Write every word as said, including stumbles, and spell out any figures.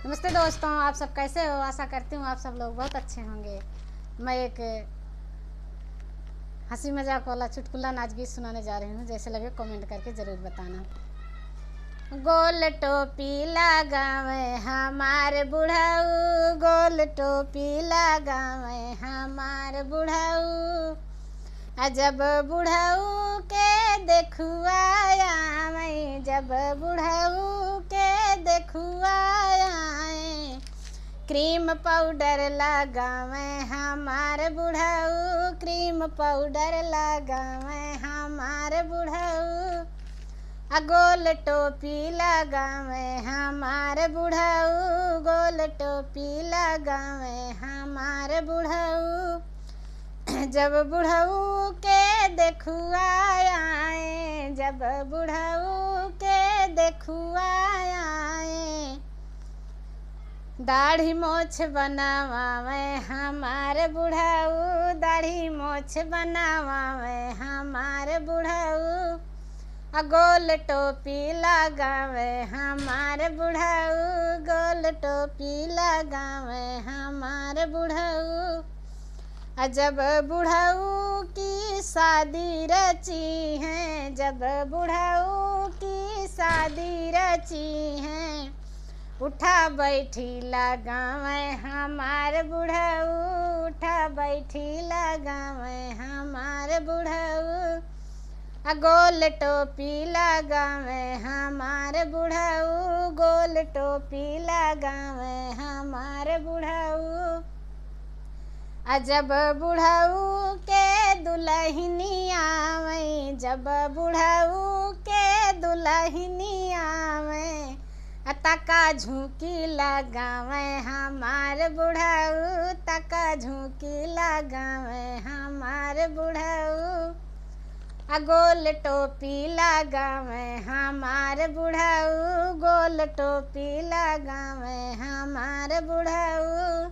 नमस्ते दोस्तों, आप सब कैसे हो? आशा करती हूँ आप सब लोग बहुत अच्छे होंगे। मैं एक हंसी मजाक वाला चुटकुला नाच गीत सुनाने जा रही हूँ, जैसे लगे comment करके जरूर बताना। गोल टोपी लगावे हमार बुढ़ऊ, गोल टोपी लगावे हमार बुढ़ऊ। आ जब बुढ़ऊ के देखुआ आवे, जब बुढ़ऊ के देखुआ आवे, cream powder लगावे हमार बुढ़ऊ, cream powder लगावे हमार बुढ़ऊ। आ गोल टोपी लगावे हमार बुढ़ऊ, गोल टोपी लगावे हमार बुढ़ऊ। जब बुढ़ऊ के देखुआ आए, जब बुढ़ऊ के देखुआ आए, दाढ़ी मोछ बनावावे हमार बुढ़ऊ, दाढ़ी मोछ बनावावे हमार बुढ़ऊ। आ गोल टोपी लगावे हमार बुढ़ऊ, गोल टोपी लगावे हमार बुढ़ऊ। आ जब बुढ़ऊ की शादी रची है, जब बुढ़ऊ की शादी रची है, उठा बैठी लगावे हमार बुढ़ऊ, उठा बैठी लगावे हमार बुढ़ऊ। आ गोल टोपी लगावे हमार बुढ़ऊ, गोल टोपी लगावे हमार बुढ़ऊ। आ जब बुढ़ऊ के दुलहिनी आवे, जब बुढ़ऊ के दुलहिनी आवे, आ तका झुकी लगावे हमार बुढ़ऊ, तका झुकी लगावे हमार बुढ़ऊ। आ गोल टोपी लगावे हमार बुढ़ऊ, गोल टोपी लगावे हमार बुढ़ऊ।